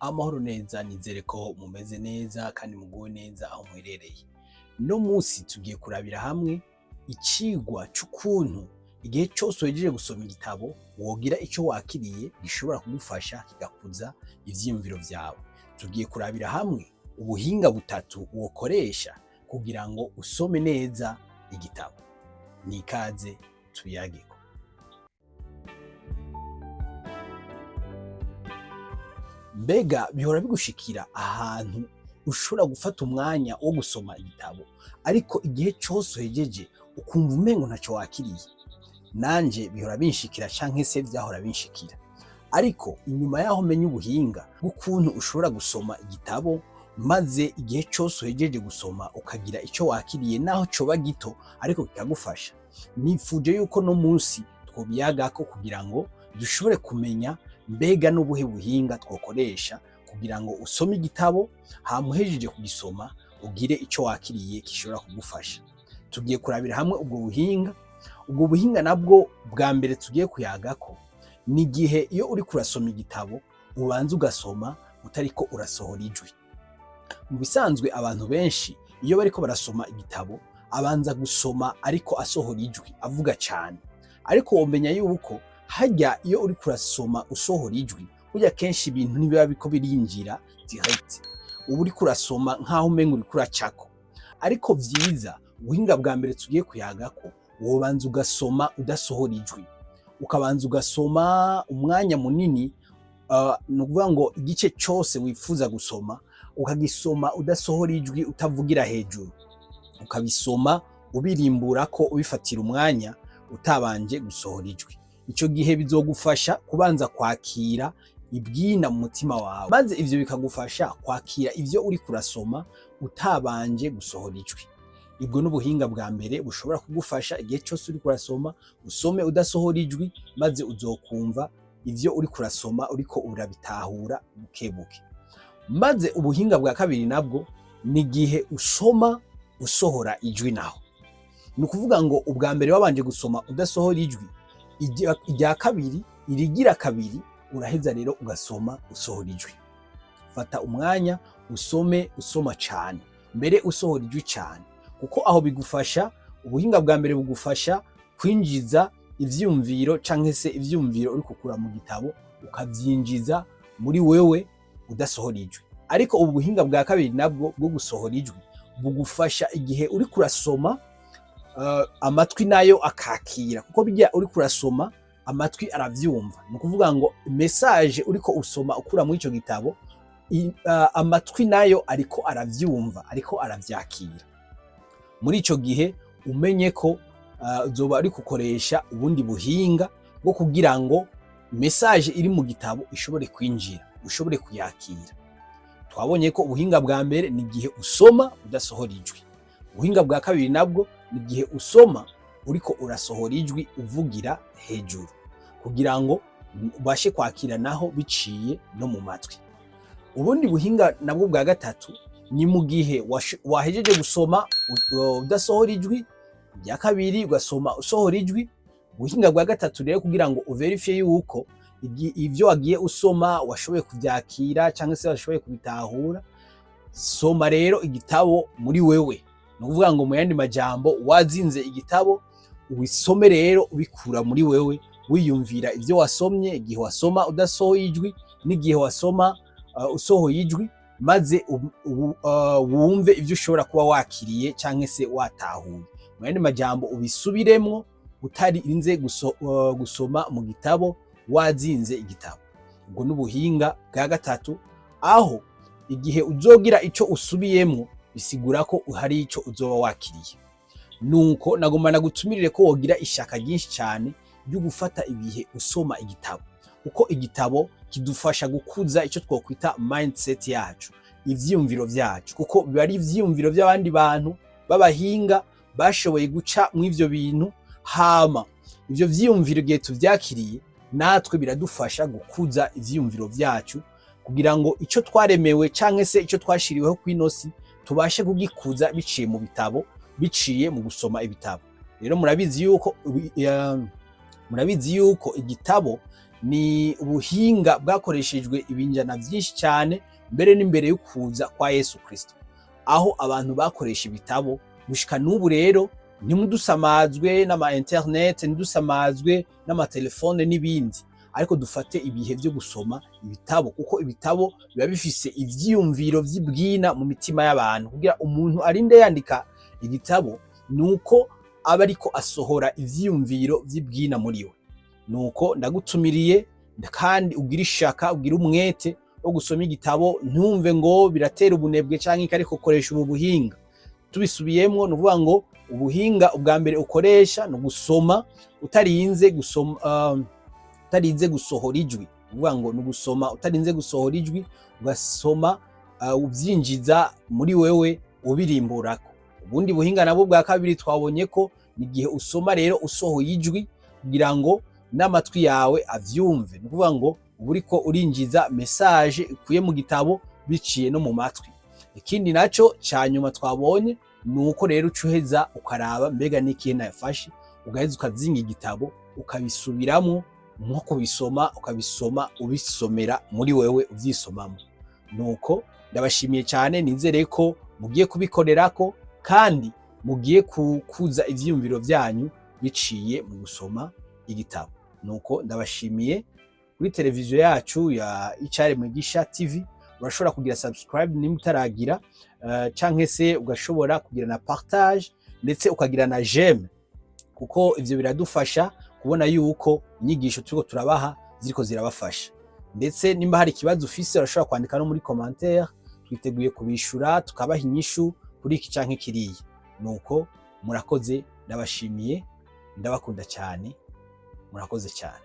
Amahoro neza, nizere ko mumeze neza kandi muguwe neza aho muherereye. Uno musi tugiye kurabira hamwe icigwa c'ukuntu igihe cose uhejeje gusoma igitabo wogira ico wakiriye gishobora kugufasha, kigakuza ivyiyumviro vyawe. Tugiye kurabira hamwe ubuhinga butatu wokoresha kugira ngo usome neza igitabo. Nikaze tubiyageko. Mbega bihora bigushikira ahantu ushobora gufata umwanya wo gusoma igitabo, ariko igihe cose uhejeje ukumva umengo ntaco wakiriye? Nanje bihora binshikira, canke se vyahora binshikira. Ariko inyuma yaho menye ubuhinga bw'ukuntu ushobora gusoma igitabo, maze igihe cose uhejeje gusoma ukagira ico wakiriye, naho coba gito ariko kikagufasha. Nifuje yuko uno musi twobiyagako kugira ngo dushobore kumenya mbega n'ubuhe buhinga twokoresha kugira ngo usome igitabo, hama uhejeje kugisoma ugire ico wakiriye gishobora kugufasha. Tugiye kurabira hamwe ubwo buhinga. Ubwo buhinga nabwo bwa mbere tugiye kuyagako ni igihe iyo uriko urasoma igitabo ubanza ugasoma utariko urasohora ijwi. Mu bisanzwe abantu benshi iyo bariko barasoma igitabo abanza gusoma ariko asohora ijwi, avuga cane. Ariko womenya yuko harya iyo uriko urasoma usohora ijwi, burya kenshi ibintu ntibiba biriko birinjira direct. Uba uriko urasoma nkaho umengo uriko uracako. Ariko vyiza, ubuhinga bwa mbere tugiye kuyagako, wobanza ugasoma udasohora ijwi. Ukabanza ugasoma umwanya munini, ni ukuvuga ngo igice cose wifuza gusoma ukagisoma udasohora ijwi, utavugira hejuru. Ukabisoma ubirimburako, ubifatira umwanya, utabanje gusohora ijwi. Ico gihe bizogufasha kubanza kwakira ibwina mu mutima wawe, maze ivyo bikagufasha kwakira ivyo uriko urasoma utabanje gusohora ijwi. Ubwo n'ubuhinga bwa mbere bushobora kugufasha: igihe cose uriko urasoma, usome udasohora ijwi, maze uzokumva ivyo uriko urasoma uriko urabitahura buke buke. Maze ubuhinga bwa kabiri nabwo ni igihe usoma usohora ijwi naho. Ni ukuvuga ngo ubwa mbere wabanje gusoma udasohora ijwi, irya kabiri, irigira kabiri, uraheza rero ugasoma usohora ijwi. Fata umwanya usome, usoma cane, mbere usohora ijwi cane, kuko aho bigufasha, ubuhinga bwa mbere bugufasha kwinjiza ivyiyumviro, canke se ivyiyumviro uriko ukura mu gitabo ukavyinjiza muri wewe udasohora ijwi. Ariko ubu buhinga bwa kabiri nabwo bwo gusohora ijwi bugufasha igihe uriko urasoma, amatwi nayo akakira, kuko bijya uriko urasoma amatwi aravyumva. Ni ukuvuga ngo message uriko usoma ukura muri ico gitabo, amatwi nayo ariko aravyumva, ariko aravyakira. Muri ico gihe umenye ko uzoba uriko ukoresha ubundi buhinga bwo kugira ngo message iri mu gitabo ishobore kwinjira, ushobore kuyakira. Twabonye ko ubuhinga bwa mbere ni igihe usoma udasohora ijwi. Ubuhinga bwa kabiri nabwo ni igihe usoma uriko urasohora ijwi, uvugira hejuru, kugira ngo ubashe kwakira naho biciye no mu matwi. Ubundi buhinga nabwo bwa gatatu ni mu gihe wahejeje gusoma udasohora ijwi, irya kabiri ugasoma usohora ijwi. Ubuhinga bwa gatatu rero, kugira ngo uverifiye yuko ivyo wagiye usoma washoboye kuvyakira canke se washoboye kubitahura, soma rero igitabo muri wewe. Ni ukuvuga ngo mu yandi majambo, wazinze igitabo, ubisome rero ubikura muri wewe, wiyumvira ivyo wasomye igihe wasoma udasohoye ijwi n'igihe wasoma usohoye ijwi, maze wumve ivyo ushobora kuba wakiriye canke se watahuye. Mu yandi majambo, ubisubiremwo utarinze gusoma mu gitabo, wazinze igitabo. Ubwo n'ubuhinga bwa gatatu, aho igihe uzogira ico usubiyemwo bisigura ko hari ico uzoba wakiriye. Nuko nagomba nagutumirire ko wogira ishaka ryinshi cyane ryo gufata ibihe usoma igitabo, kuko igitabo kidufasha gukuza icyo twokwita mindset yacu, ivyiyumviro vyacu, kuko biba ari ivyiyumviro by'abandi bantu b'abahinga bashoboye guca mu ivyo bintu. Hama ivyo vyiyumviro, igihe tuvyakiriye, natwe biradufasha gukuza ivyiyumviro vyacu, kugira ngo ico twaremewe canke se ico twashiriweho kw'ino si tubashe kugikuza biciye mu bitabo, biciye mu gusoma ibitabo. Rero murabizi yuko igitabo Ni ubuhinga bwakoreshejwe ibinjana vyinshi cyane, mbere n'imbere y'ukuza kwa Yesu Kristo, aho abantu bakoresha ibitabo gushika n'ubu. Rero ntimudusamazwe n'ama internet, ntidusamazwe n'amatelefone n'ibindi, ariko dufate ibihe vyo gusoma ibitabo, kuko ibitabo biba bifise ivyiyumviro vy'ibwina mu mitima y'abantu. Kugira umuntu arinde yandika igitabo, nuko aba ariko asohora ivyiyumviro vy'ibwina muri we. Nuko ndagutumiriye kandi ugira ishaka, ugira umwete wo gusoma igitabo. Ntumve ngo biratera ubunebwe canke iki, ariko koresha ubu buhinga. Tubisubiyemwo, ni ukuvuga ngo ubuhinga ubwa mbere ukoresha ni ugusoma utarinze gusoma, utarinze gusohora ijwi. Ukuvuga ngo ni ugusoma utarinze gusohora ijwi, ugasoma uvyinjiza muri wewe, ubirimburako. Ubundi buhinga nabwo bwa kabiri twabonye ko ni igihe usoma rero usohoye ijwi, kugira ngo n'amatwi yawe avyumve. Ni ukuvuga ngo uba uriko urinjiza message ikuye mu gitabo biciye no mu matwi. Ikindi naco ca nyuma twabonye ni uko rero uca uheza ukaraba: mbega n'ikihe nafashe? Ugaheza ukazinga igitabo, ukabisubiramwo nko kubisoma, ukabisoma ubisomera muri wewe, uvyisomamo. Nuko ndabashimiye cyane, nizere ko mugiye kubikorerako kandi mugiye kukuza ivyiyumviro vyanyu biciye mu gusoma igitabo. Nuko ndabashimiye. Kuri televiziyo yacu ya Icare Mwigisha TV, urashobora kugira subscribe nimba utaragira, canke se ugashobora kugira na partage, ndetse ukagira na j'aime, kuko ivyo biradufasha kubona yuko inyigisho turiko turabaha ziriko zirabafasha. Ndetse nimba hari ikibazo ufise, urashobora kwandika no muri commentaire, twiteguye kubishura, tukabaha inyishu kuri iki canke kiriya. Nuko murakoze, ndabashimiye, ndabakunda cyane, murakoze cyane.